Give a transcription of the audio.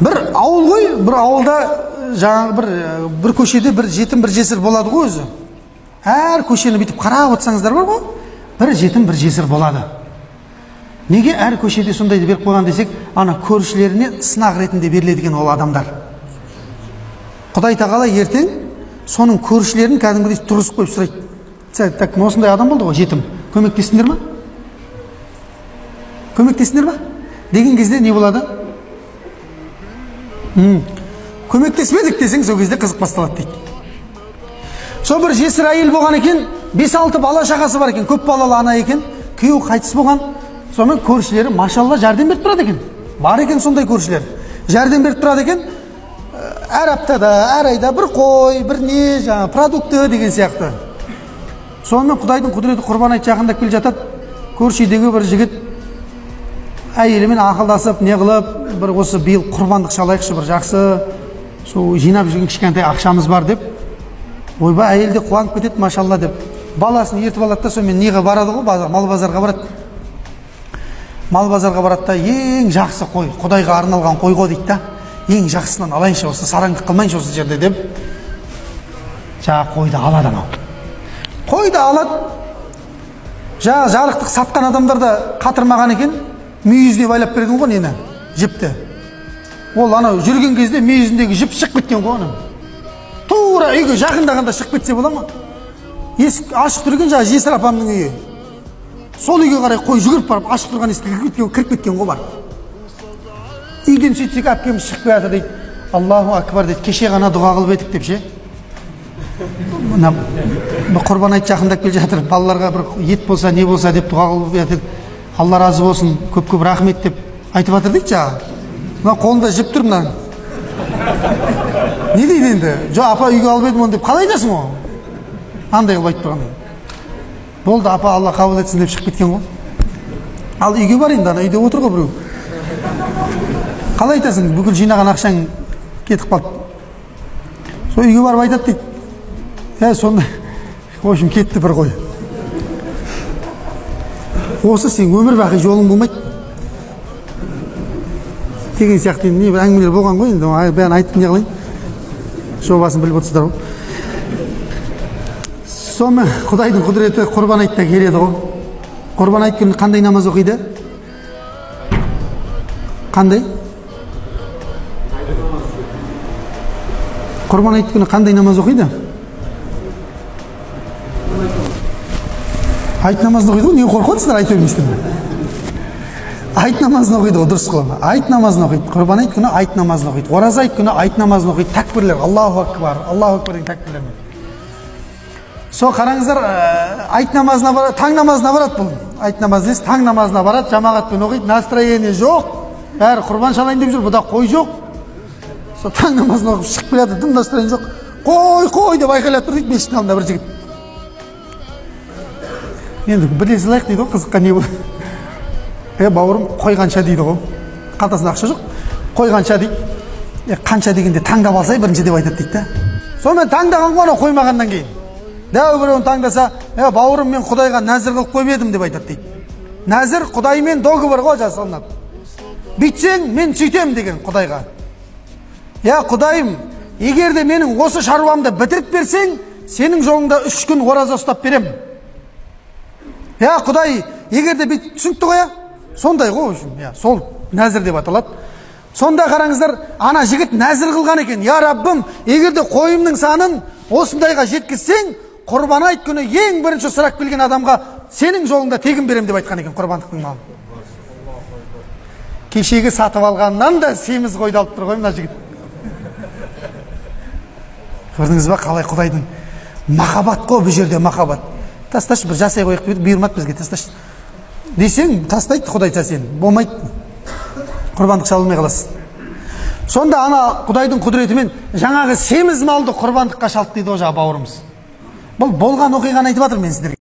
Бір ауыл ғой, бір ауылда жаңағы бір көшеде бір жетім, бір жесір болады ғой өзі. Әр көшені бүйтіп қарап отырсаңыздар бар ғой, бір жетім, бір жесір болады. Неге әр көшеде сондайды беріп қойған десек, ана көршілеріне сынақ ретінде беріледі екен ол адамдар. Құдай тағала ертең соның көршілерін кәдімгідей тұрғызып қойып сұрайды. Так, осындай адам болды ғой, жетім. Көмектестіңдер ма? Көмектестіңдер ма? Деген кезде не болады? Көмектеспедік десең, сол кезде қызық басталады дейді. Сол бір жесір әйел болған екен, 5-6 бала шағасы бар екен, көп балалы ана екен, күйеуі қайтыс болған. Сонымен көршілері машалла жәрдем беріп тұрады екен. Бар екен сондай көршілер. Жәрдем беріп тұрады екен. Әр аптада, әр айда бір қой, бір не, жаңа продукты деген сияқты. Сонымен Құдайдың құдіреті құрбан айт жақындап келе жатады. Көрші үйдегі бір жігіт әйелімен ақылдасып, не қылып, бір осы биыл құрбандық шалайықшы, бір жақсы сол жинап жүрген кішкентай ақшамыз бар деп. Ойбай, әйел де қуанып кетеді, машалла деп. Баласын ертіп алады да, сонымен неге барады ғой, мал базарға барады. Мал базарға барады да, ең жақсы қой, Құдайға арналған қой ғой дейді да. Ең жақсысынан алайыншы, осы сараңдық қылмайыншы осы жерде деп. Жаңа қойды алады анау. Қойды алады. Жаңа жарықтық сатқан адамдар да қатырмаған екен, мүйізіне байлап берген ғой нені, жіпті. Ол анау жүрген кезде мүйізіндегі жіп шығып кеткен ғой анау. Тура үйге жақындағанда шығып кетсе бола ма? Есік ашық тұрған жаңа жесір апамның үйі. Сол үйге қарай қой жүгіріп барып ашық тұрған есікке кіріп кеткен ғой барып. Үйден сөйтсек әпкеміз шығып келе жатыр дейді. Аллаху акбар дейді. Кеше ғана дұға қылып едік деп ше. Мына құрбан айт жақындап келе жатыр. Балаларға бір ет болса, не болса деп дұға қылып едік. Алла разы болсын, көп-көп рахмет деп айтып жатыр дейді жаңа. Мына қолында жіп тұр мына. Не дейді енді? Жоқ, апа үйге алып едім оны деп қалай айтасың ғой? Андай қылып айтып тұрған. Болды, апа Алла қабыл етсін деп шығып кеткен ғой. Ал үйге бар енді, ана үйде отыр ғой біреу. Қалай айтасың, бүкіл жинаған ақшаң кетіп қалды. Сол үйге барып айтады дейді. Сонда, в общем, кетті бір қой. Осы сен өмір бақи жолың болмайды деген сияқты не бір әңгімелер болған ғой енді, бәрін айтып не қылайын, жобасын біліп отырсыздар ғой. Сонымен Құдайдың құдіреті құрбан айтта келеді ғой. Құрбан айт күні қандай намаз оқиды? Қандай? Құрбан айт күні қандай намаз оқиды? Айт намазын оқиды ғой, не қорқып отырсыздар, айта бермейсіздер. Айт намазын оқиды ғой, дұрыс қой. Айт намазын оқиды. Құрбан айт күні айт намазын оқиды. Ораза айт күні айт намазын оқиды. Тәкбірлер, Аллаху акбар, Аллаху акбар деген тәкбірлермен. Сол қараңыздар, айт намазына барады, таң намазына барады бұл. Айт намазы емес, таң намазына барады, жамағатпен оқиды, настроение жоқ. Бәрі құрбан шалайын деп жүр, бұда қой жоқ. Сол таң намазын оқып шығып келеді, дым настроение жоқ. Қой, қой деп айқайлап тұр дейді мешіттің алдында бір жігіт. Енді біле салайық дейді ғой, қызыққа не болды. Бауырым, қой қанша дейді ғой. Қалтасында ақша жоқ. Қой қанша дейді. Қанша дегенде таңдап алсай бірінші деп айтады дейді да. Сонымен таңдаған ғой анау қоймағаннан кейін. Дәу біреуін таңдаса, бауырым, мен Құдайға нәзір қылып қойып едім деп айтады дейді. Нәзір Құдаймен договор ғой жасалынады. Бүйтсең, мен сөйтем деген Құдайға. Я Құдайым, егер де менің осы шаруамды бітіріп берсең, сенің жолыңда 3 күн ораза ұстап берем. Я Құдай, егер де бүйтіп түсінікті ғой, сондай ғой, я, сол нәзір деп аталады. Сонда қараңыздар, ана жігіт нәзір қылған екен. Я Раббым, егер де қойымның санын осындайға жеткізсең, құрбан айт күні ең бірінші сұрап келген адамға сенің жолыңда тегін берем деп айтқан екен құрбандықтың малын. Кешегі сатып алғаннан да семіз қойды алып тұр ғой мына жігіт. Көрдіңіз ба, қалай Құдайдың махаббат қой бұл жерде, махаббат. Тасташы, бір жасай қояйық деп бұйырмады бізге, тасташы десең тастайды Құдай сені, болмайды, құрбандық шалынмай қаласың. Сонда ана Құдайдың құдіретімен жаңағы семіз малды құрбандыққа шалды дейді ғой жаңағы бауырымыз. Бұл болған оқиғаны айтып жатырмын мен сіздерге.